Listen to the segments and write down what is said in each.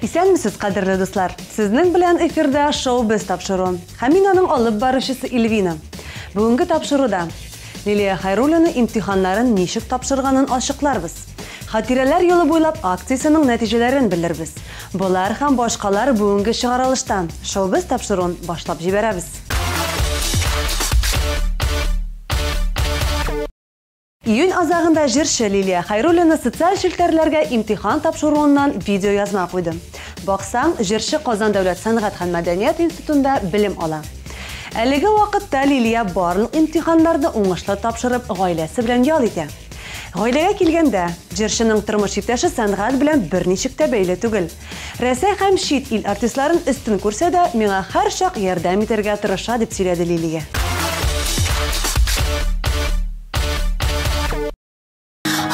Исәнмесез, кадерле дуслар! Сезнең белән эфирда Шоу-Без тапшыруы. Һәм мин аның алып баручысы Ильвина. Бүгенге тапшыруда Лилия Хәйруллина имтиханнарын ничек тапшырганын ачыкларбыз. Хатирәләр юлы буйлап акциясенең нәтиҗәләрен белербез. Болар һәм башкалар бүгенге чыгарылышта. Шоу-Без тапшыруын башлап җибәрәбез. Июнь азагында җырчы Лилия Хәйруллина социаль челтәрләргә имтихан тапшыруыннан видеоязма куйды. Баксаң, җырчы Казан дәүләт сәнгать һәм мәдәният институтында белем ала. Әлеге вакытта Лилия барлык имтиханнарны уңышлы тапшырып, гаиләсе белән ял итә. Гаиләгә килгәндә, җырчының тормыш иптәше сәнгать белән берничек тә бәйле түгел. Рәсәй һәм чит ил артистларын өстен күрсә дә, миңа һәрчак ярдәм итәргә тырыша, дип сөйләде Лилия.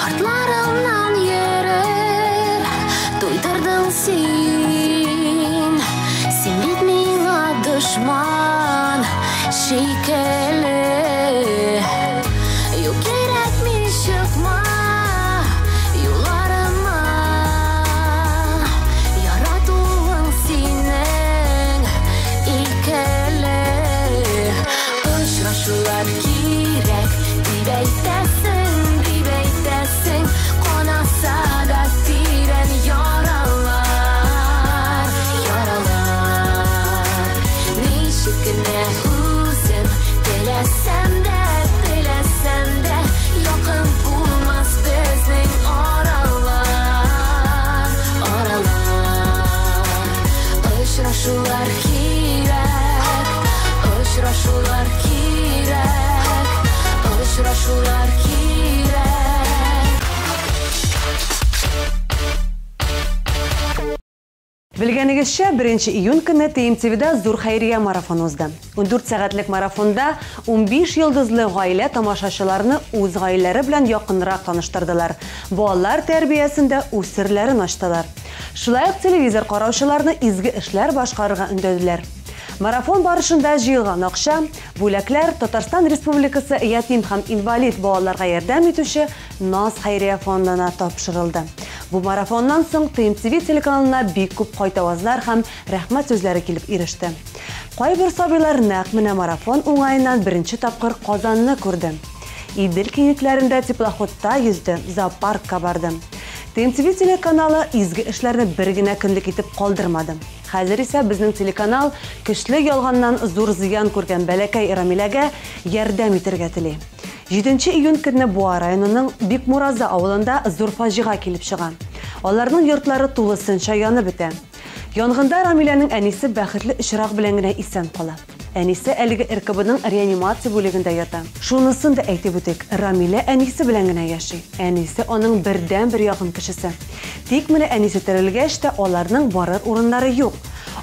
Артларымнан йөреп, туйдырдың син. Син бит миңа дошман шикелле. Юк, кирәкми, чыкма юлларыма. Яратуың синең икеле. Очрашулар кирәк, дип әйтәсең, дип әйтәсең. Канаса да тирән яралар, яралар. Ничек кенә үзем теләсәм дә, теләсәм дә, якын булмас безнең аралар, аралар. Очрашулар кирәк, очрашулар кирәк, очрашулар кирәк. Белгәнегезчә, 1 июнь көнне ТМТВда зур хәйрия марафоны узды. 14 сәгатьлек марафонда 15 йолдызлы гаилә тамашачыларны үз гаиләләре белән якынрак таныштырдылар. Балалар тәрбиясендә үз серләрен ачтылар. Шулай ук телевизор караучыларны изге эшләр башкарырга өндәделәр. Марафон барышында җыелган акча, бүләкләр Татарстан Республикасы ятим һәм инвалид балаларга ярдәм итүче Наз хәйрия фондына тапшырылды. Бу марафоннан соң ТМТВ телеканалына бик күп кайтавазлар һәм рәхмәт сүзләре килеп иреште. Кайбер сабыйлар нәкъ менә марафон уңаеннан беренче тапкыр Казанны күрде. Идел киңлекләрендә теплоходта йөзде, зоопаркка барды. ТМТВ телеканалы изге эшләрне бер генә көнлек итеп калдырмады. Хәзер исә безнең телеканал көчле ялганнан зур зыян күргән бәләкәй Рамиләгә ярдәм итәргә тели. 7 июнь көнне Буа районының Бикмураза авылында зур фаҗига килеп чыга. Аларның йортлары тулысынча янып бетә. Янгында Рамиләнең әнисе бәхетле очрак белән генә исән кала. Әнисе әлеге РКБның реанимация бүлегендә ята. Шунысын да әйтеп үтик, Рамилә әнисе белән генә яши. Әнисе аның бердәнбер якын кешесе. Тик менә әнисе терелгәч тә аларның барыр урыннары юк.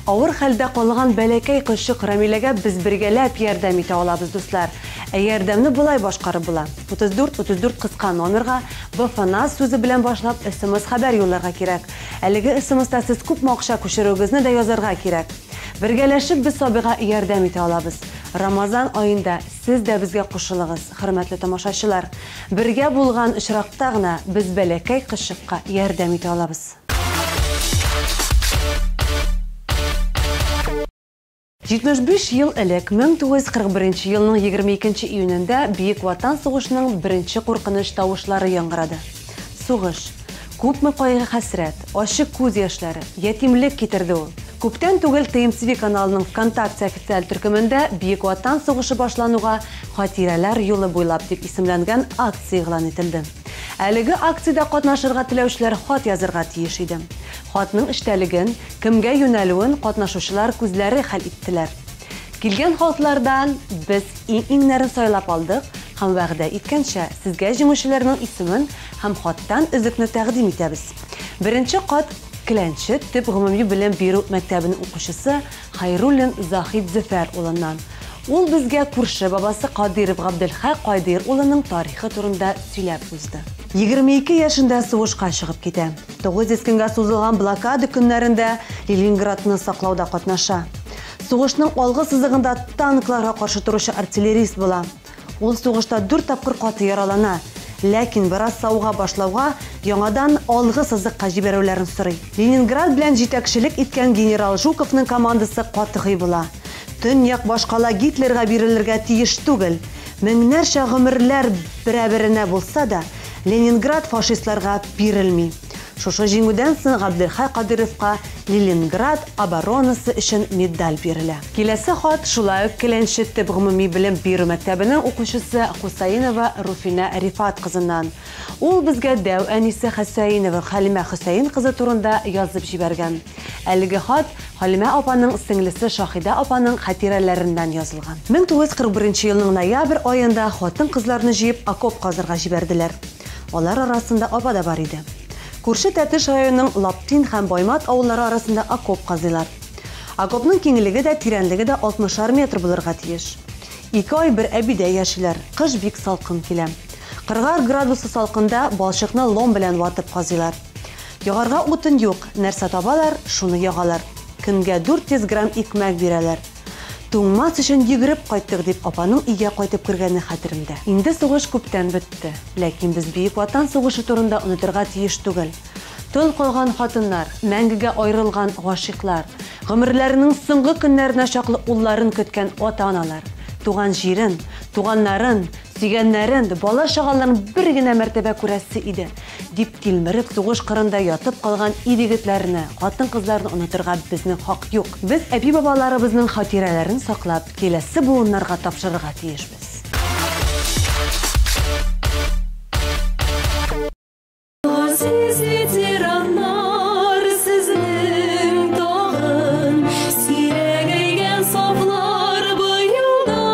Авыр хәлдә калган бәләкәй кызчык Рамиләгә без бергәләп ярдәм итә алабыз, дуслар. Ә ярдәмне болай башкарып була. 34 34 кыска номерга БФНА сүзе белән башлап SMS хәбәр юлларга кирәк. Әлеге SMS-та сез күпме акча күчерүегезне дә язарга кирәк. Бергәләшеп без сабыйга ярдәм итә алабыз. Рамазан аенда сез дә безгә кушылыгыз, хөрмәтле тамашачылар. Бергә булган очракта гына без бәләкәй кызчыкка ярдәм итә алабыз. 75 ел элек 1941 елның 22 июнендә Бөек Ватан сугышының беренче куркыныч тавышлары яңгырады. Сугыш. Күпме кайгы-хәсрәт, ачы күз яшьләре, ятимлек китерде ул. Күптән түгел ТМТВ каналының ВКонтакте официаль төркемендә Бөек Ватан сугышы башлануга хатирәләр юлы буйлап дип исемләнгән акция игълан ителде. Әлеге акциядә катнашырга теләүчеләр хат язырга тиеш иде. Хатның эчтәлеген, кемгә юнәлүен катнашучылар күзләре хәл иттеләр. Килгән хатлардан без иң-иңнәрен сайлап алдык һәм вәгъдә иткәнчә сезгә җиңүчеләрнең исемен һәм хаттан өзекне тәкъдим итәбез. Беренче кат Келәнче төп гомуми белем бирү мәктәбенең укучысы Хайруллин Заһид Зөфәр улыннан. Ул безгә күрше бабасы Кадыйров Габделхак Кадыйр улының тарихы турында сөйләп узды. 22 яшендә сугышка чыгып китә. 900 көнгә сузылган блокада көннәрендә Ленинградны саклауда катнаша. Сугышның алгы сызыгында танкларга каршы торучы артиллерист була. Ул сугышта 4 тапкыр каты яралана. Ләкин бераз савыга башлауга, яңадан алгы сызыкка җибәрүләрен сорый. Ленинград белән җитәкчелек иткән генерал Жуковның командасы катгый була. Төньяк башкала Гитлерга бирелергә тиеш түгел. Меңнәрчә гомерләр берәберенә булса да, Ленинград фашистларга бирелми. Шушы җиңүдән соң Габделхәй Кадыйровка Ленинград оборонасы өчен медаль бирелә. Киләсе хат шулай ук Келәнче төп гомуми белем бирү мәктәбенең укучысы Хусаинова Руфинә Рифат кызыннан. Ул безгә дәү әнисе Хәсәинова Хәлимә Хөсәен кызы турында язып җибәргән. Әлеге хат Хәлимә апаның сеңлесе Шаһидә апаның хатирәләреннән язылган. 1941 елның ноябрь аенда хатын-кызларны җыеп окоп казырга җибәрделәр. Алар арасында апа да бар иде. Күрше Тәтеш районының Лаптин һәм Баймат авыллары арасында окоп казыйлар. Окопның киңлеге дә, тирәнлеге дә 60 метр булырга тиеш. 2 ай бер әбидә яшиләр. Кыш бик салкын килә. 40 градусы салкында балчыкны лом белән ватып казыйлар. Ягарга утын юк, нәрсә табалар, шуны ягалар. Көнгә 400 грамм икмәк бирәләр. Туңмас өчен йөгереп кайттык дип апаның өйгә кайтып кергәне хәтеремдә. Инде сугыш күптән бетте. Ләкин без Бөек Ватан сугышы турында онытырга тиеш түгел. Тол калган хатыннар, мәңгегә аерылган гашыйклар, гомерләренең соңгы көннәренә чаклы улларын көткән ата-аналар, туган җирен, туганнарын, сөйгәннәрен, бала чагаларын бер генә мәртәбә күрәсе иде, дип тилмереп сугыш кырында ятып калган ир-егетләрне, хатын-кызларны онытырга безнең хак юк. Без әби-бабаларыбызның хатирәләрен саклап, киләсе буыннарга тапшырырга тиешбез. Газиз ветераннар, сезнең тагын сирәгәйгән сафлар быел да.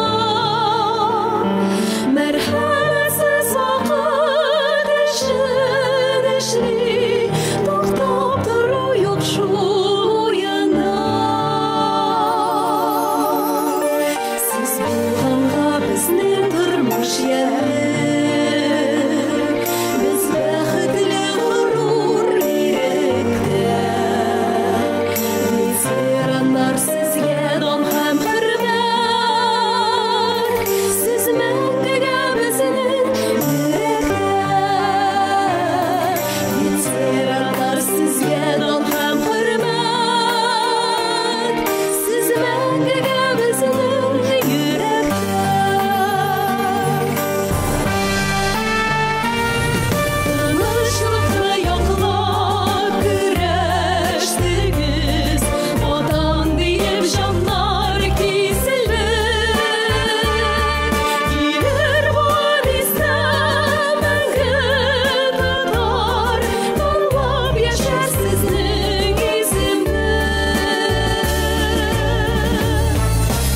Мәрхәмәтсез вакыт эшен эшли, туктап тору юк шул уенда. Сез булганга безнең тормыш ямьле. Без бәхетле горур иректә. Ветераннар, сезгә дан һәм хөрмәт. Сез мәңгегә безнең йөрәктә. Ветераннар, сезгә дан һәм хөрмәт. Сез мәңгегә безнең йөрәктә. Тынычлыкны яклап көрәштегез, Ватан диеп җаннар киселде. Килер буын истә мәңге тотар, Данлап яшәр сезнең исемне.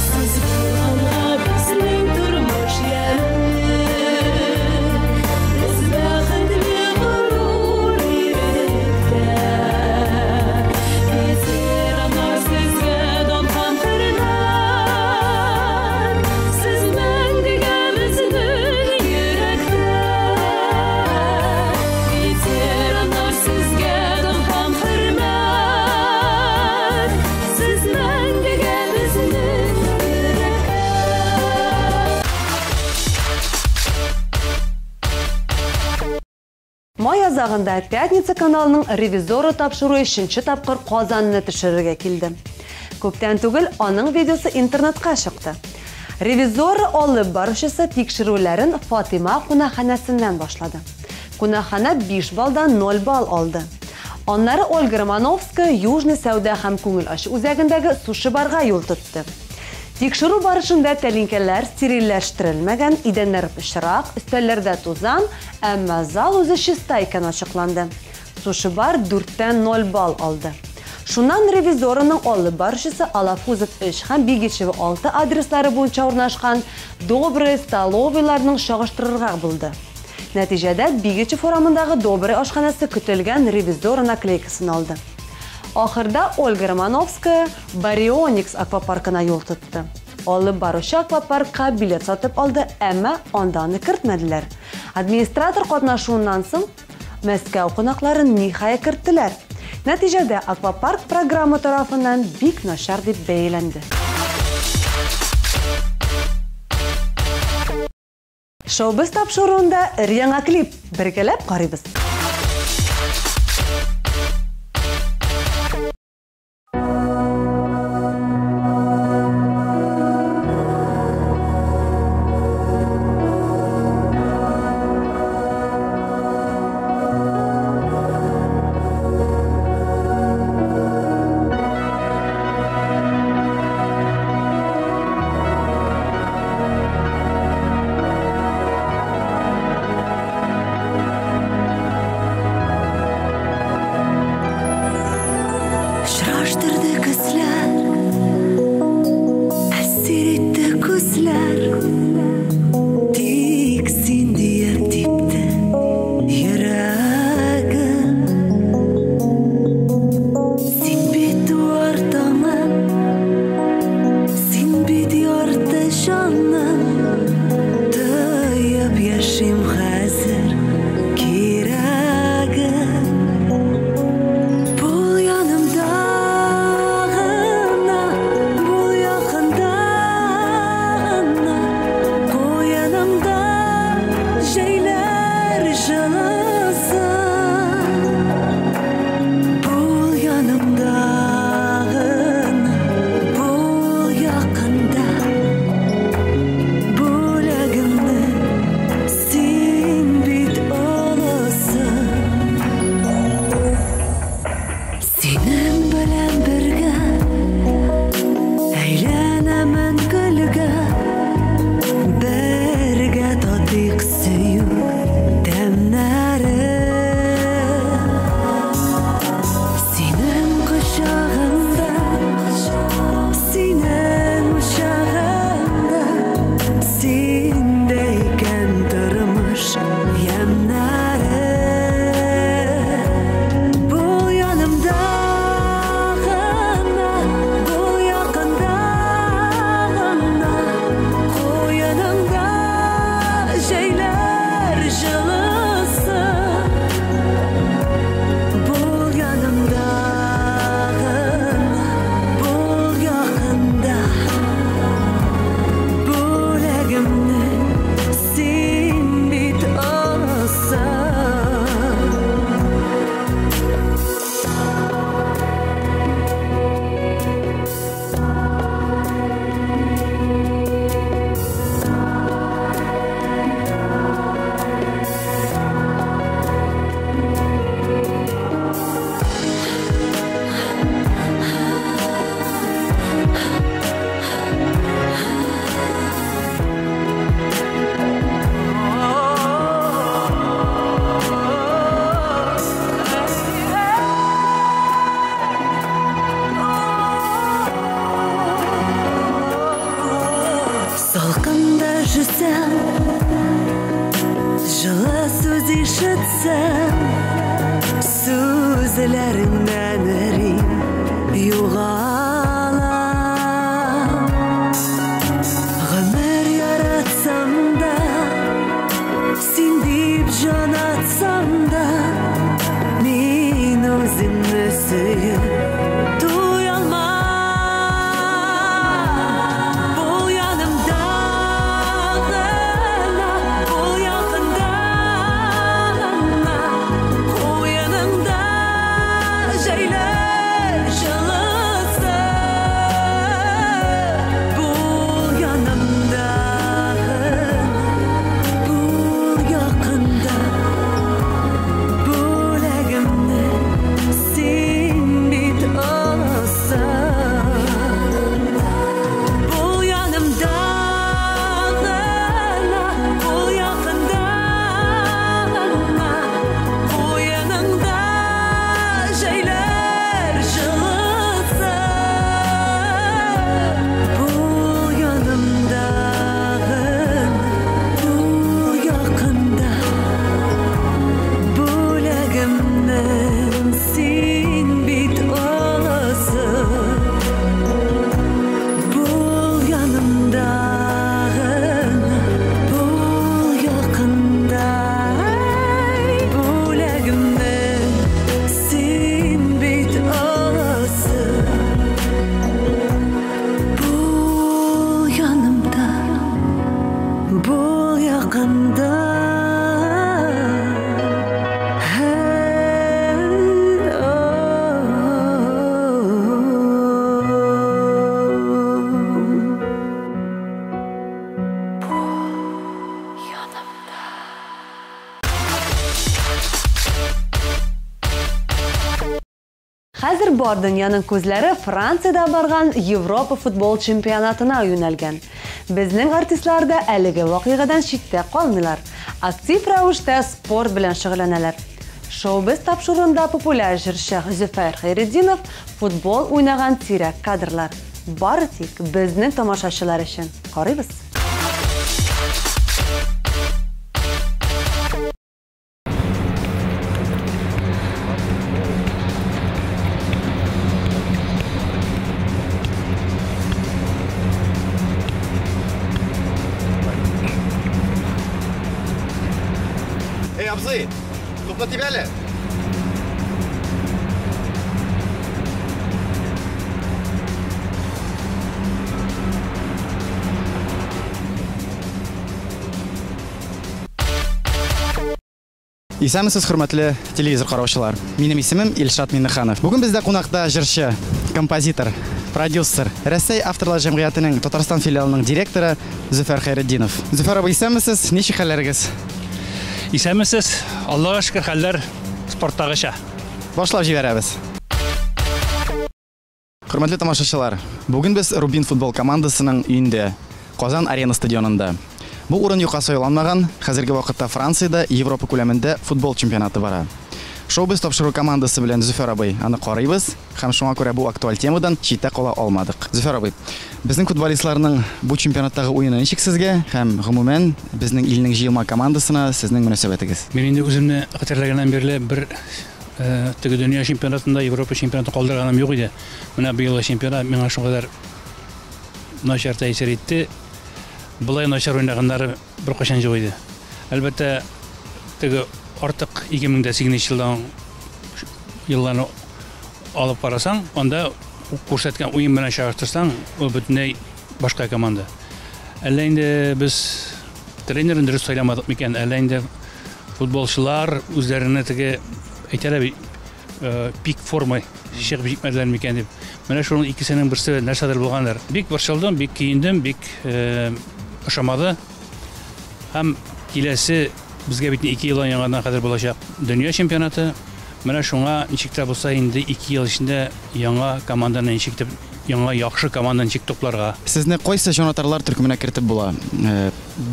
Сез булганга безнең тормыш ямьле. Без бәхетле горур иректә. Ветераннар, сезгә дан һәм хөрмәт. Сез мәңгегә безнең йөрәктә. Ветераннар, сезгә дан һәм хөрмәт. Сез мәңгегә безнең йөрәктә. Май азагында Пятница каналының Ревизорро тапшыруы өченче тапкыр Казанны төшерергә килде. Күптән түгел аның видеосы интернетка чыкты. Ревизорро алып баручысы тикшерүләрен Фатима кунакханәсеннән башлады. Кунакханә 5 балдан 0 балл алды. Аннары Ольга Романовская Южный сәүдә һәм күңел ачу үзәгендәге суши-барга юл тотты. Тикшерү барышында тәлинкәләр стерильләштерелмәгән, идәннәр пычрак, өстәлләрдә тузан, әмма зал үзе чиста икән ачыкланды. Суши-бар 4-тән 0 балл алды. Шуннан Ревизорроның алып баручысы Алафузов 3 һәм Бигичева 6 адреслары буенча урнашкан Добрые столовыйларның чагыштырырга булды. Нәтиҗәдә Бигичев урамындагы Добрый ашханәсе көтелгән Ревизорро наклейкасын алды. Ахырда Ольга Романовская Барионикс аквапаркына юл тотты. Алып баручы аквапаркка билет сатып алды, әмма анда аны кертмәделәр. Администратор катнашуыннан соң Мәскәү кунакларын ниһаять керттеләр. Нәтиҗәдә аквапарк программа тарафыннан бик начар дип бәяләнде. Шоу-біз тапшыруында өр-яңа клип. Бергәләп карыйбыз. Очраштырды көзләр, әсир итте күзләр, тик син диеп типте йөрәгем. Син бит туар таңым, син бит ярты җаным, тоеп яшим хәзер кирәгем. Бул янымда гына, бул якында гына, куенымда җәйләр җылысы. Бул янымда гына, бул якында, бүләгемне син бит олысы. Синең белән бергә әйләнәмен гөлгә, бергә татыйк сөю тәмнәрен. Синең кочагыңда, синең учагыңда, синдә икән тормыш ямьнәре. Бул янымда гына, бул якында гына, куеныңда җәйләр җылысы. Бул янымда гына, бул якында, бүләгемне син бит аласың. Салкында жүрсәм, жылы сүз ишетсәм, сүзләреңнән эрим, югалам. Гомер яратсам да, син дип җан атсам да, мин үземне сөеп туялмам. Бул янымда гына, бул якында гына, куеныңда җәйләр җылысы. Хәзер бар дөньяның күзләре Франциядә барган Европа футбол чемпионатына юнәлгән. Безнең артистлар да әлеге вакыйгадан читтә калмыйлар. Актив рәвештә спорт белән шөгыльләнәләр. Шоу-біз тапшыруында популяр җырчы Зөфәр Хәйретдинов футбол уйнаган сирәк кадрлар. Бары тик безнең тамашачылар өчен. Карыйбыз. Эй, абзый, тупны тип әле. Исәнмесез, хөрмәтле телевизор караучылар. Минем исемем Илшат Миннеханов. Бүген бездә кунакта җырчы, композитор, продюсер, Рәсәй авторлар җәмгыятенең Татарстан филиалының директоры Зөфәр Хәйретдинов. Зөфәр абый, исәнмесез, ничек хәлләрегез? Исәнмесез, Аллага шөкер, хәлләр спорттагыча. Башлап җибәрәбез. Хөрмәтле тамашачылар, бүген без Рубин футбол командасының өендә, Казан Арена стадионында. Бу урын юкка сайланмаган, хәзерге вакытта Франциядә Европа күләмендә футбол чемпионаты бара. Шоу-біз тапшыру командасы белән Зөфәр абый аны карыйбыз һәм шуңа күрә бу актуаль темадан читтә кала алмадык. Зөфәр абый, безнең футболистларның бу чемпионаттагы уены ничек сезгә һәм гомумән безнең илнең җыелма командасына сезнең мөнәсәбәтегез? Мин инде үземне хәтерләгәннән бирле бер теге дөнья чемпионатында, Европа чемпионатын калдырганым юк иде. Менә быелгы чемпионат миңа шулкадәр начар тәэсир итте. Болай начар уйнаганнары беркайчан юк иде. Әлбәттә, теге артык 2008 елдан елларны алып карасаң, анда күрсәткән уен белән чагыштырсаң, ул бөтенләй башка команда. Әллә инде без тренерын дөрес сайламадык микән, әллә инде футболчылар үзләренә теге әйтәләр бит, пик форма чыгып җитмәделәр микән дип. Менә шуның икесенең берсе нәрсәдер булгандыр. Бик борчылдым, бик көендем, бик ошамады. Һәм киләсе безгә бит 2 елдан яңадан хәзер булачак дөнья чемпионаты. Менә шуңа ничек тә булса инде 2 ел эчендә яңа команданы ничек итеп, яңа яхшы команданы ничек тупларга. Сезне кайсы җанатарлар төркеменә кертеп була?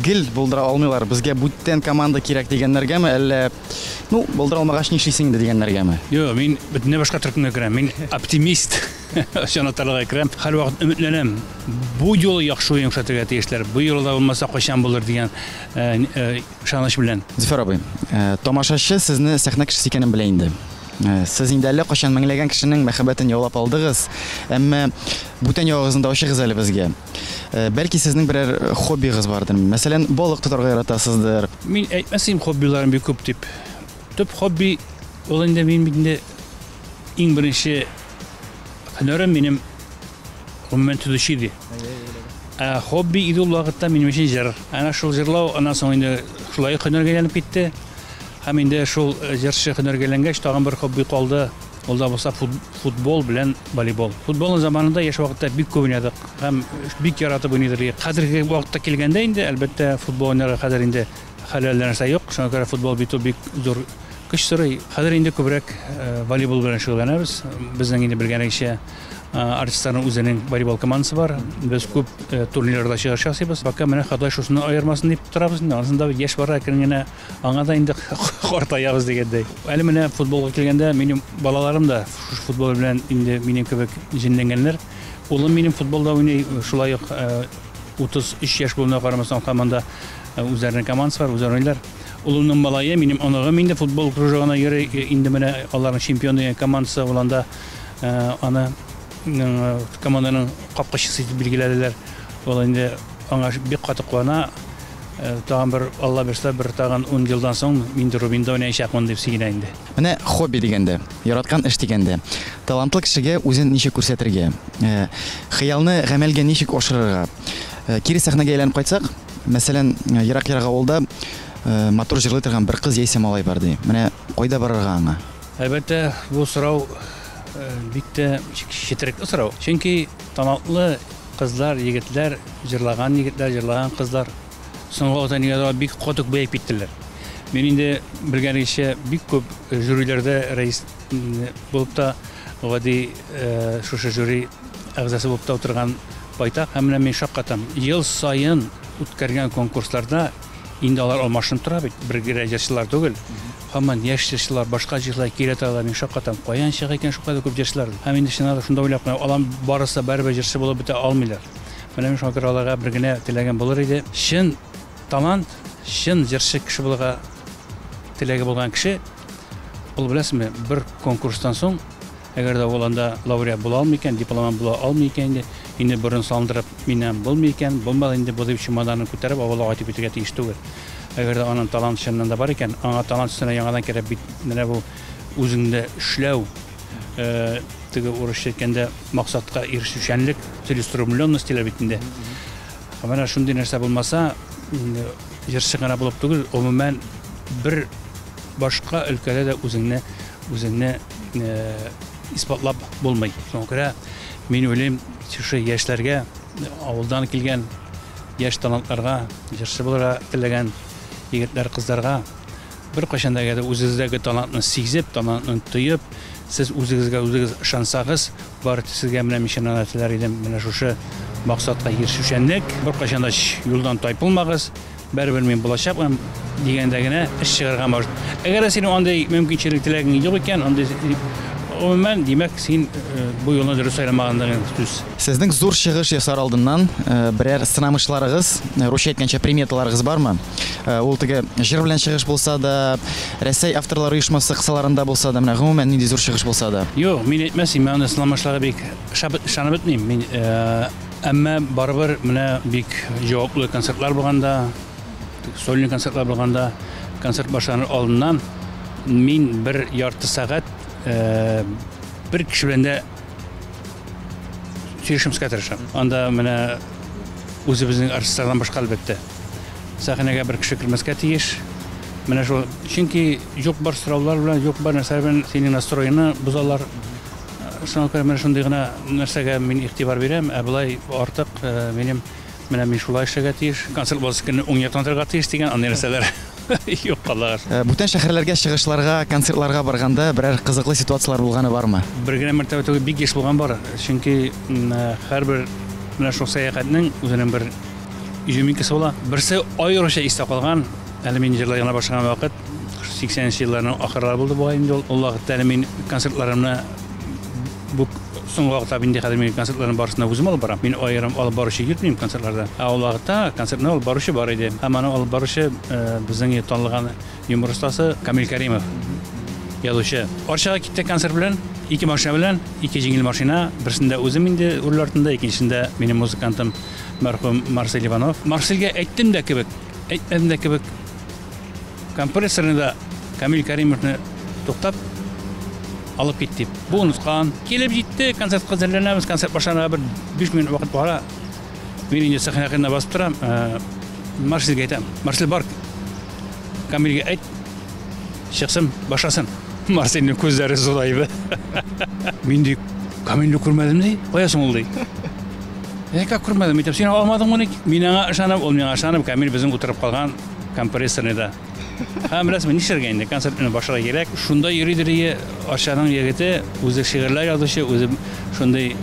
Гел булдыра алмыйлар, безгә бүтән команда кирәк дигәннәргәме, әллә, ну, булдыра алмагач нишлисең инде дигәннәргәме? Юк, мин бөтенләй башка төркемгә керәм. Мин оптимист җанатарларга керәм. Һәрвакыт өметләнәм. Бу юлы яхшы уен күрсәтергә тиешләр. Бу юлы да булмаса кайчан булыр дигән ышаныч белән. Зөфәр абый, тамашачы сезне сәхнә кешесе икәнен белә инде. Сез инде әллә кайчан меңләгән кешенең мәхәббәтен яулап алдыгыз, әмма бүтән ягыгызны да ачыгыз әле безгә. Бәлки сезнең берәр хоббигыз бардыр. Мәсәлән, балык тотарга яратасыздыр. Мин әйтмәс идем хоббиларым бик күп дип. Төп хобби ул инде мин бит инде иң беренче һөнәрем минем гомумән төзүче иде. Ә хобби иде ул вакытта минем өчен җыр. Әнә шул җырлау аннан соң инде шулай ук һөнәргә әйләнеп китте. Һәм инде шул җырчы һөнәргә әйләнгәч, тагын бер хобби калды. Ул да булса футбол белән волейбол. Футболны заманында яшь вакытта бик күп уйнадык һәм бик яратып уйныйдыр идек. Хәзерге вакытта килгәндә инде, әлбәттә, футбол уйнарга хәзер инде хәләл нәрсә юк. Шуңа күрә футбол бит ул бик зур көч сорый. Хәзер инде күбрәк волейбол белән шөгыльләнәбез. Безнең инде белгәнегезчә, артистларның үзенең волейбол командасы бар. Без күп турнирларда чыгыш ясыйбыз. Пока менә Ходай шушыны аермасын дип торабыз инде. Ансын да яшь бара әкрен генә аңа да инде картаябыз дигәндәй. Әле менә футболга килгәндә минем балаларым да шушы футбол белән инде минем кебек җенләнгәннәр. Улым минем футболда уйный, шулай ук 33 яшь булуына карамастан команда үзләренең командасы бар, үзләре уйныйлар. Улымның малае, минем оныгым инде футбол кружогына йөри, инде менә аларның чемпион дигән командасы булганда, аны команданың капкачысы итеп билгеләделәр. Ул инде аңа бик каты куана. Тагын бер Алла бирсә, бер тагын 10 елдан соң мин дә Рубинда уйнаячакмын дип сөенә инде. Менә хобби дигәндә, яраткан эш дигәндә, талантлы кешегә үзен ничек күрсәтергә, хыялны гамәлгә ничек ашырырга? Кире сәхнәгә әйләнеп кайтсак, мәсәлән, ерак-ерак авылда матур җырлый торган бер кыз яисә малай бар ди. Менә кайда барырга аңа? Әлбәттә, бу сорау бик тә четерекле сорау. Чөнки талантлы кызлар, егетләр, җырлаган егетләр, җырлаган кызлар соңгы вакытта нигә алар бик каты күбәеп киттеләр. Мин инде белгәнегезчә бик күп жюриләрдә рәис булып та гади шушы жюри әгъзасы булып та утырган байтак. Һәм менә мин шаккатам. Ел саен үткәргән конкурсларда инде алар алмашынып тора бит, бер генә җырчылар түгел. Һаман яшь җырчылар, башка җырчылар килә торалар, мин шаккатам. Каян чыга икән шулкадәр күп җырчылар? Һәм инде чыннан да шунда уйлап куям, алар барысы барыбер җырчы булып бетә алмыйлар. Менә мин шуңа күрә аларга бер генә теләгем булыр иде. Чын талант, чын җырчы кеше булырга теләге булган кеше, ул беләсезме, бер конкурстан соң, әгәр дә ул анда лауреат була алмый икән, дипломант була алмый икән инде, инде борын салындырып, миннән булмый икән, булмады инде бу дип чемоданын күтәреп авылга кайтып китәргә тиеш түгел. Әгәр дә аның талант чыннан да бар икән, аңа талант өстенә яңадан кирәк бит менә бу үзеңдә эшләү, теге урысча әйткәндә максатка ирешүчәнлек, целеустремленность диләр бит инде. Менә шундый нәрсә булмаса, җырчы гына булып түгел, гомумән бер башка өлкәдә дә үзеңне үзеңне исбатлап булмый. Шуңа күрә мин уйлыйм, шушы яшьләргә, авылдан килгән яшь талантларга, җырчы булырга теләгән егетләр, кызларга бер кайчан да әгәр үзегездәге талантны сизеп, талантны тоеп, сез үзегезгә үзегез ышансагыз, бары тик сезгә менә мин чыннан да теләр идем, менә шушы максатка ирешүчәнлек, бер кайчан да юлдан тайпылмагыз, барыбер мин булачакмын дигәндә генә эш чыгарга может. Әгәр дә синең андый мөмкинчелек теләгең юк икән, андый гомумән, димәк, син бу юлны дөрес сайламаган дигән сүз. Сезнең зур чыгыш ясар алдыннан берәр сынамышларыгыз, русча әйткәнчә приметаларыгыз бармы? Ул теге җыр белән чыгыш булса да, Рәсәй авторлар оешмасы кысаларында булса да, менә гомумән нинди зур чыгыш булса да. Юк, мин әйтмәс, мин андый сынамышларга бик ышанып бетмим. Мин әмма барыбер менә бик җаваплы концертлар булганда, сольный концертлар булганда, концерт башланыр алдыннан мин бер ярты сәгать бер кеше белән дә сөйләшмәскә тырышам. Анда менә үзебезнең артистлардан башка әлбәттә. Сәхнәгә бер кеше кермәскә тиеш. Менә шул, чөнки юк бар сораулар белән, юк бар нәрсәләр белән синең настроеңны бозалар. Шуңа күрә менә шундый гына нәрсәгә мин игътибар бирәм, ә болай артык минем менә мин шулай эшләргә тиеш, концерт буласы көнне уң яктан торырга тиеш дигән андый нәрсәләр юк, Аллага шөкер. Бүтән шәһәрләргә чыгышларга, концертларга барганда берәр кызыклы ситуацияләр булганы бармы? Бер генә мәртәбә түгел, бик еш булган бар. Чөнки һәрбер менә шул сәяхәтнең үзенең бер изюминкасы була. Берсе аеруча истә калган, әле мин җырлай гына башлаган вакыт, 80 елларның ахырлары булды бугай инде ул. Ул вакытта әле мин концертларымны бу соңгы вакытта инде хәзер мин концертларның барысын да үзем алып барам. Мин аерым алып баручы йөртмим концертларда. Ә ул вакытта концертны алып баручы бар иде. Һәм аны алып баручы безнең танылган юмор остасы Камил Каримов, язучы. Арчага киттек концерт белән, ике машина белән, ике җиңел машина. Берсендә үзем инде руль артында, икенчесендә минем музыкантым мәрхүм Марсель Иванов. Марсельгә әйттем дә кебек, әйтмәдем дә кебек. Компрессорны да Камил Каримовны туктап алып китте. Бу оныткан. Килеп җитте, концертка әзерләнәбез, концерт башланырга бер 5 минут вакыт бара. Мин инде сәхнә кырында басып торам. Марсельгә әйтәм. Марсель, бар. Камилгә әйт. Чыксын, башласын. Марсельнең күзләре зурайды. Мин ди, Камилне күрмәдем ди. Кая соң ул ди. Как күрмәдем? Әйтәм, син алмадың моны? Мин аңа ышанып, ул миңа ышанып, Камил безнең утырып калган компрессорны да. Һәм беләсезме, нишләргә инде? Концертны башларга кирәк. Шунда йөридер ие Арчаның егете, үзе шигырьләр язучы, үзе шундый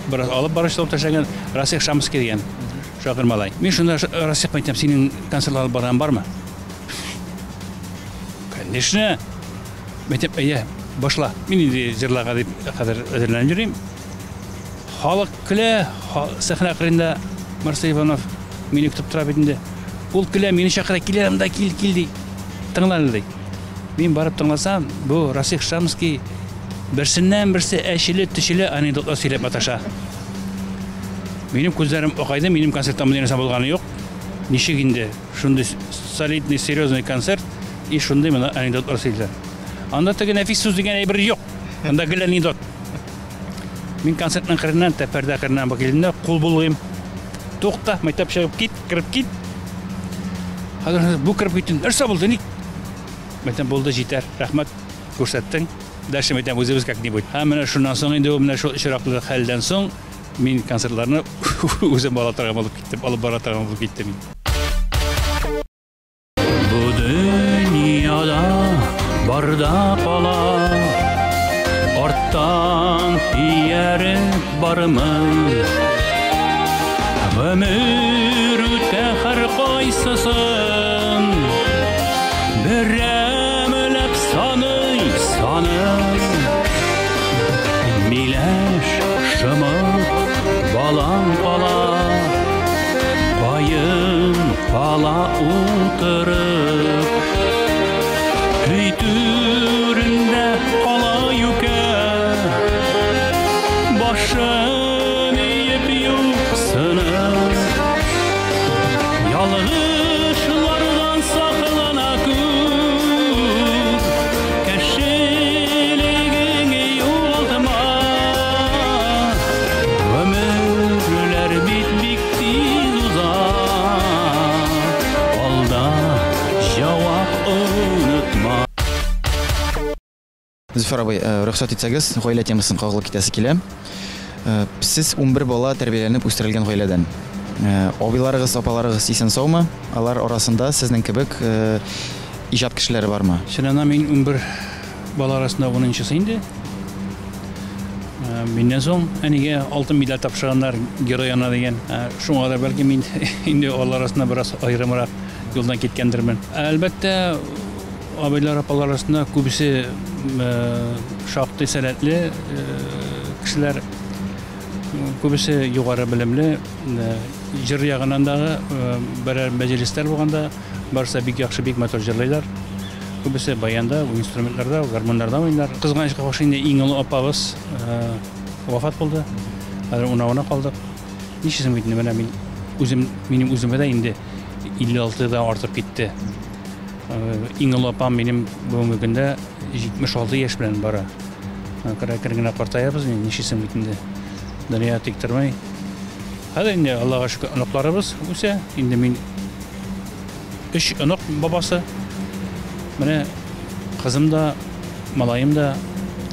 бераз алып баручы булып ташланган Расих Шамский дигән шагыйрь малай. Мин шунда Расих әйтәм, синең концертлар алып барган бармы? Конечно. Әйтәм, әйе, башла. Мин инде җырларга дип хәзер әзерләнеп йөрим. Халык көлә, сәхнә кырында Марсель Иванов мине көтеп тора бит инде. Ул көлә, мине чакыра, кил монда, кил, кил ди. Тыңла әле ди. Мин барып тыңласам, бу Расих Шамский берсеннән берсе әчеле, төчеле анекдотлар сөйләп маташа. Минем күзләрем акайды, минем концертта мондый нәрсә булганы юк. Ничек инде шундый солидный, серьезный концерт и шундый менә анекдотлар сөйлиләр. Анда теге нәфис сүз дигән әйбер юк. Анда гел анекдот. Мин концертның кырыннан, пәрдә кырыннан килдем дә, кул булгыйм. Тукта, мәктәп чыгып кит, кереп кит. Хәзер бу кереп китте. Нәрсә булды, ник? Мәктәп булды, җитәр. Рәхмәт, күрсәттең. Дальше мәктәп үзебез как-нибудь. Һәм менә шуннан соң инде менә шул очраклы хәлдән соң мин концертларны үзем бара торган булып киттем, алып бара торган булып киттем. Бу дөньяда барда кала, артта бармый. Гомер үтә һәркайсысын берәмләп саный, саный. Миләш, шомырт, балан кала, каен кала утырып. Өй түрендә кала юкә, башын иеп юксынып. Ялгышлардан саклана күр, кешелегең югалтма. Гомерләр бит бик тиз уза, алда җавап онытма. Зөфәр абый, рөхсәт итсәгез, гаилә темасын кагылып китәсе килә. Сез 11 бала тәрбияләнеп үстерелгән гаиләдән. Абыйларыгыз, апаларыгыз исән-саумы? Алар арасында сезнең кебек иҗат кешеләре бармы? Чыннан мин 11 бала арасында 10-нчысы инде. Миннән соң әнигә алтын медаль тапшырганнар, Герой ана дигән. Шуңа да бәлки мин инде алар арасында бераз аерымрак юлдан киткәндермен. Әлбәттә, абыйлар, апалар арасында күбесе шактый сәләтле кешеләр, күбесе югары белемле, җыр ягыннан дагы берәр мәҗлесләр булганда барысы бик яхшы, бик матур җырлыйлар. Күбесе баянда, инструментларда, гармуннарда уйныйлар. Кызганычка каршы, инде иң олы апабыз вафат булды. Хәзер унавына калдык. Нишлисең бит инде, менә мин үзем, минем үземә дә инде 56 да артып китте. Иң олы апам минем бүгенге көндә 76 яшь белән бара. Әкрен генә картаябыз, нишлисең бит инде. Дөнья тик тормый. Хәзер инде Аллага шөкер, оныкларыбыз үсә. Инде мин 3 онык бабасы. Менә кызым да, малаем да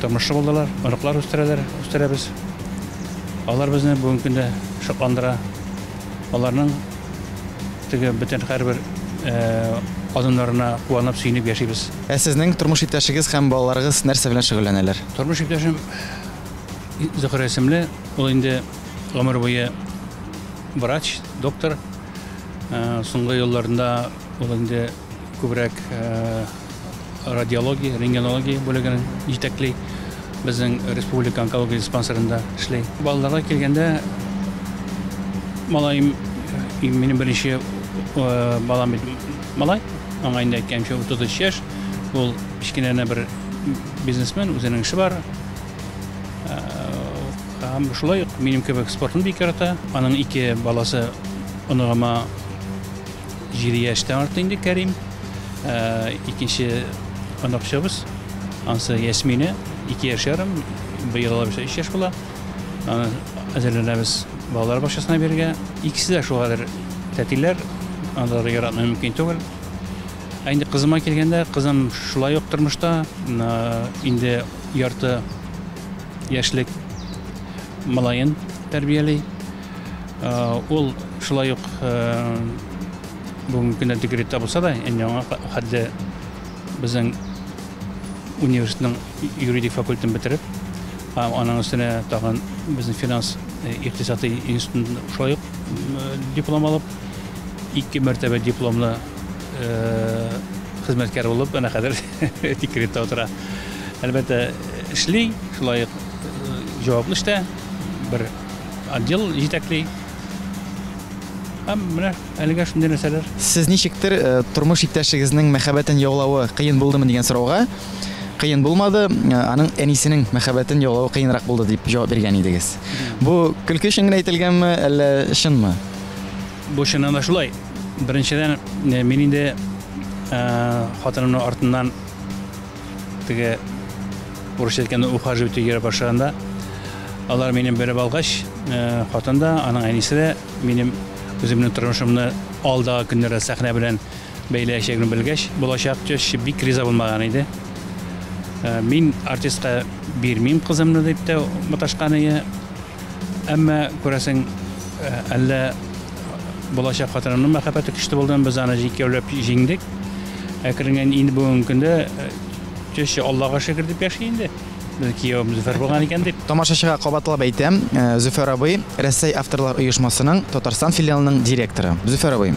тормышлы булдылар, оныклар үстерәләр, үстерәбез. Алар безне бүгенге көндә шатландыра. Аларның теге бөтен һәрбер адымнарына куанып, сөенеп яшибез. Ә сезнең тормыш иптәшегез һәм балаларыгыз нәрсә белән шөгыльләнәләр? Тормыш иптәшем Зөһрә исемле, ул инде гомер буе врач, доктор. Соңгы елларында ул инде күбрәк радиология, рентгенология бүлеген җитәкли. Безнең республика онкология диспансерында эшли. Балаларга килгәндә, малаем, минем беренче балам бит малай, аңа инде әйткәнемчә 33 яшь. Ул кечкенә бер бизнесмен, үзенең эше бар. Һәм шулай ук минем кебек спортны бик ярата. Аның ике баласы, оныгыма 7 яшьтән артты инде Кәрим. Икенче оныкчыбыз, анысы Ясминә, 2 яшь ярым, быел алабыз 3 яшь була. Аны әзерләнәбез балалар бакчасына бирергә. Икесе дә шул хәзер тәтиләр, аларны яратмый мөмкин түгел. Ә инде кызыма килгәндә, кызым шулай ук тормышта, инде ярты яшьлек малаен тәрбияли. Ул шулай ук бүгенге көндә декретта булса да, инде аңа хәтле безнең университетның юридик факультетын бетереп, аның өстенә тагын безнең финанс икътисадый институтын шулай ук диплом алып, 2 мәртәбә дипломлы хезмәткәр булып, әнә хәзер декретта утыра. Әлбәттә, эшли, шулай ук җаваплы эштә, бер отдел җитәкли. Һәм менә әлегә шундый нәрсәләр. Сез ничектер тормыш иптәшегезнең мәхәббәтен яулавы кыен булдымы дигән сорауга, кыен булмады, аның әнисенең мәхәббәтен яулавы кыенрак булды дип җавап биргән идегез. Бу көлке өчен генә әйтелгәнме, әллә чынмы? Бу чыннан да шулай. Беренчедән, мин инде хатынымның артыннан теге урысча әйткәндә ухаживать итеп йөри башлаганда, алар мине белеп алгач, хатын да, аның әнисе дә минем үземнең тормышымны алдагы көннәрдә сәхнә белән бәйләячәгемне белгәч, булачак теща бик риза булмаган иде. Мин артистка бирмим кызымны дип тә маташкан иде. Әмма күрәсең, әллә булачак хатынымның мәхәббәте көчле булды, без аны икәүләп җиңдек. Әкренләп инде бүгенге көндә теща Аллага шөкер дип яши инде. Киявем Зөфәр булган икән дип. Тамашачыга кабатлап әйтәм, Зөфәр абый Рәсәй авторлар оешмасының Татарстан филиалының директоры. Зөфәр абый,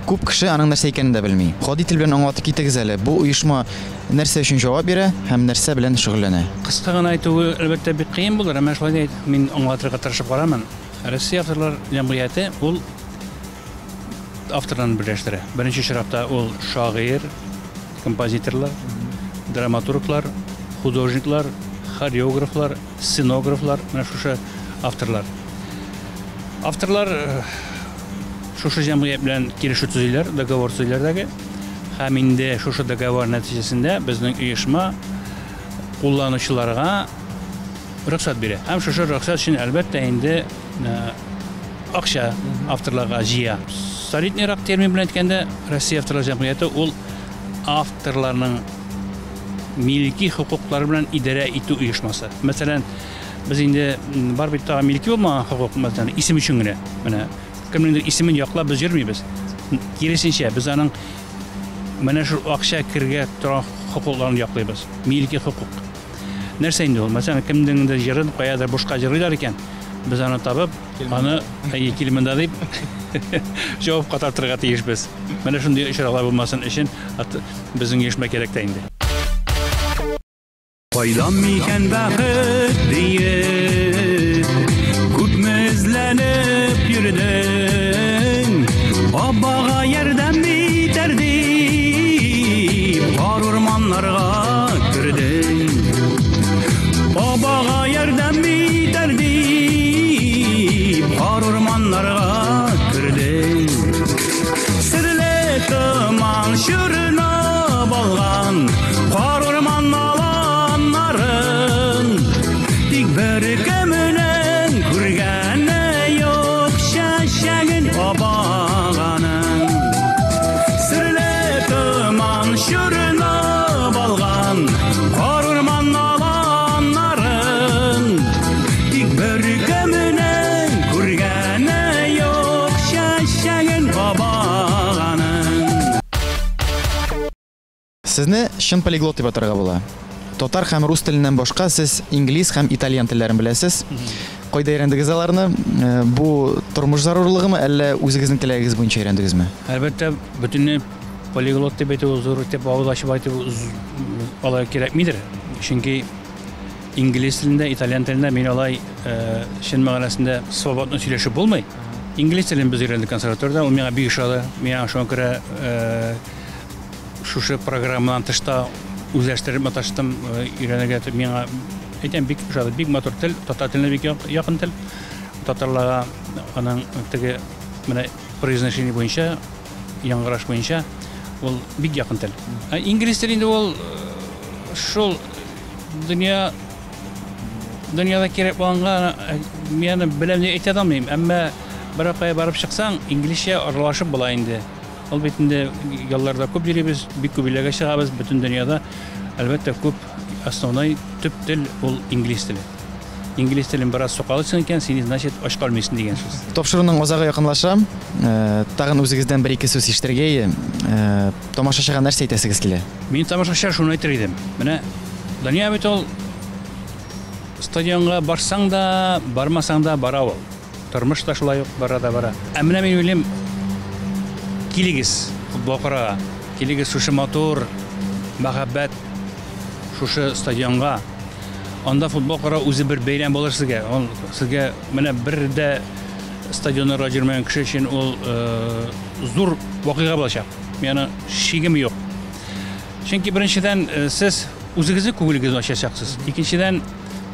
күп кеше аның нәрсә икәнен дә белми. Гади тел белән аңлатып китегез әле, бу оешма нәрсә өчен җавап бирә һәм нәрсә белән шөгыльләнә? Кыска гына әйтүе, әлбәттә, бик кыен булыр, әмма шулай да мин аңлатырга тырышып карармын. Россия авторлар җәмгыяте ул авторларны берләштерә. Беренче чиратта ул шагыйрь, композиторлар, драматурглар, художниклар, хореографлар, сценографлар, менә шушы авторлар. Авторлар шушы җәмгыять белән килешү төзиләр, договор төзиләр дәге. Һәм инде шушы договор нәтиҗәсендә безнең оешма кулланучыларга рөхсәт бирә. Һәм шушы рөхсәт өчен, әлбәттә, инде акча авторларга җыя. Солидныйрак термин белән әйткәндә, Россия авторлар җәмгыяте ул авторларның милки хокуклары белән идарә итү оешмасы. Мәсәлән, без инде бар бит тагы милки булмаган хокук, мәсәлән, исем өчен генә. Менә кемнеңдер исемен яклап без йөрмибез. Киресенчә, без аның менә шул акча кергә торган хокукларын яклыйбыз. Милки хокук. Нәрсә инде ул? Мәсәлән, кемнеңдер җырын каядыр бушка җырлыйлар икән, без аны табып, аны әйе кил монда дип җавапка тартырга тиешбез. Менә шундый очраклар булмасын өчен безнең оешма кирәк тә инде. Кайдан микән бәхет диеп, күпме эзләнеп йөрдең, Абага ярдәм итәр дип, кар урманнарга кердең. Абага ярдәм итәр дип, кар урманнарга кердең. Серле томан чорнап алган кар урман аланнарын, тик беркемнең күргәне юк чәчәген абаганың. Серле томан чорнап алган кар урман аланнарын, тик беркемнең күргәне юк чәчәген абаганың. Сезне чын полиглот дип атарга була. Татар һәм рус теленнән башка сез инглиз һәм итальян телләрен беләсез. Кайда өйрәндегез аларны? Бу тормыш зарурлыгымы, әллә үзегезнең теләгегез буенча өйрәндегезме? Әлбәттә, бөтенләй полиглот дип әйтү, зур итеп авыз ачып әйтү алай кирәкмидер. Чөнки инглиз телендә, итальян телендә мин алай чын мәгънәсендә свободно сөйләшеп булмый. Инглиз телен без өйрәндек консерваториядә, ул миңа бик ошады. Миңа шуңа күрә шушы программадан тышта үзләштереп маташтым, өйрәнергә миңа әйтәм, бик ошады, бик матур тел, татар теленә бик якын тел. Татарларга аның теге менә произношение буенча, яңгыраш буенча ул бик якын тел. Ә инглиз теле инде ул шул дөньяда кирәк булганга мин аны беләм дип әйтә алмыйм, әмма бер кая барып чыксаң, инглизчә аралашып була инде. Ул бит инде ялларда күп йөрибез, бик күп илләргә чыгабыз, бөтен дөньяда, әлбәттә, күп основной төп тел ул инглиз теле. Инглиз телен бераз сукалыйсың икән, син, значит, ач калмыйсың дигән сүз. Тапшыруның азагы якынлаша. Тагын үзегездән бер-ике сүз ишетергә ие. Тамашачыга нәрсә әйтәсегез килә? Мин тамашачыга шуны әйтер идем. Менә дөнья бит ул стадионга барсаң да, бармасаң да бара ул. Тормыш та шулай ук бара да бара. Ә менә мин уйлыйм, килегез футбол карарга, килегез шушы матур мәхәббәт шушы стадионга. Анда футбол карау үзе бер бәйрәм булыр сезгә. Ул сезгә менә бер дә стадионнарга йөрмәгән кеше өчен ул зур вакыйга булачак. Мин аны шигем юк. Чөнки беренчедән сез үзегезнең күңелегезне ачачаксыз. Икенчедән,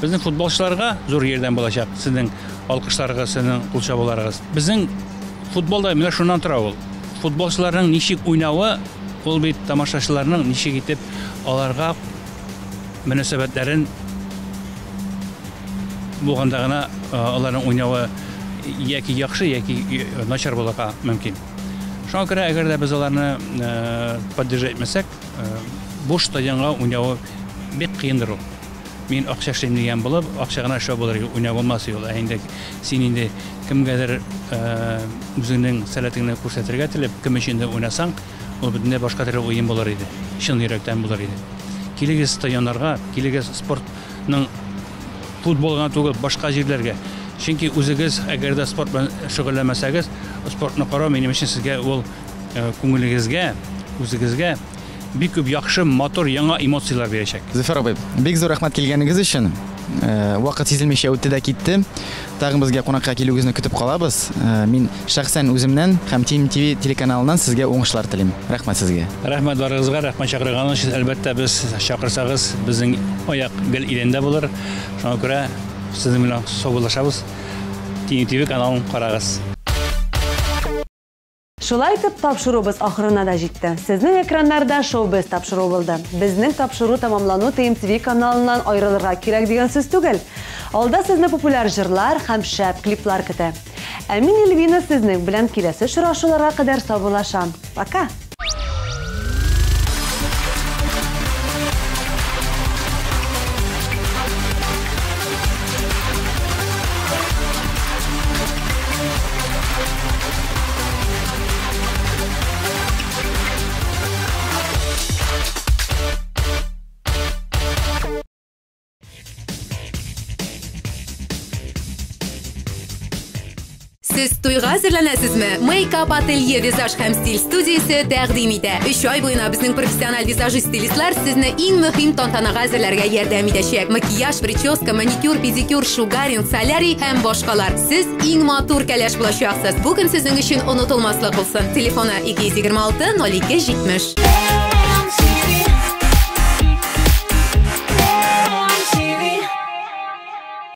безнең футболчыларга зур ярдәм булачак. Сезнең алкышларыгыз, сезнең кул чабуларыгыз. Безнең футболда менә шуннан тора ул. Футболчыларның ничек уйнавы, ул бит тамашачыларның ничек итеп аларга мөнәсәбәтләрен булганда гына аларның уйнавы яки яхшы, яки начар булырга мөмкин. Шуңа күрә, әгәр дә без аларны поддержать итмәсәк, буш стадионга уйнавы бик кыендыр ул. Мин акча эшлим дигән булып, акча гына эшләү булыр, уйнау булмас ул. Ә инде син инде кемгәдер үзеңнең сәләтеңне күрсәтергә теләп, кем өчен дә уйнасаң, ул бөтенләй башка төрле уен булыр иде. Чын йөрәктән булыр иде. Килегез стадионнарга, килегез спортның футбол гына түгел, башка җирләргә. Чөнки үзегез әгәр дә спорт белән шөгыльләнмәсәгез, спортны карау минем өчен сезгә ул күңелегезгә, үзегезгә бик күп яхшы, матур, яңа эмоцияләр бирәчәк. Зөфәр абый, бик зур рәхмәт килгәнегез өчен. Вакыт сизелмичә үтте дә китте. Тагын безгә кунакка килүегезне көтеп калабыз. Мин шәхсән үземнән һәм Team TV телеканалыннан сезгә уңышлар телим. Рәхмәт сезгә. Рәхмәт барыгызга, рәхмәт чакырганыгыз өчен. Әлбәттә, без чакырсагыз, безнең аяк гел идәндә булыр. Шуңа күрә сезнең белән саубуллашабыз. Team TV каналын карагыз. Шулай итеп, тапшыруыбыз ахырына да җитте. Сезнең экраннарда Шоу-Без тапшыруы булды. Безнең тапшыру тәмамлану ТМТВ каналыннан аерылырга кирәк дигән сүз түгел. Алда сезне популяр җырлар һәм шәп клиплар көтә. Ә мин Эльвина сезнең белән киләсе очрашуларга кадәр саубуллашам. Пока! Сез туйга әзерләнәсезме? Мейкап ателье визаж һәм стиль студиясе тәкъдим итә. Өч ай буена безнең профессиональ визажист стилистлар сезне иң мөһим тантанага әзерләргә ярдәм итәчәк. Макияж, прическа, маникюр, педикюр, шугаринг, солярий һәм башкалар. Сез иң матур кәләш булачаксыз. Бүген сезнең өчен онытылмаслык булсын. Телефоны 226 02 70.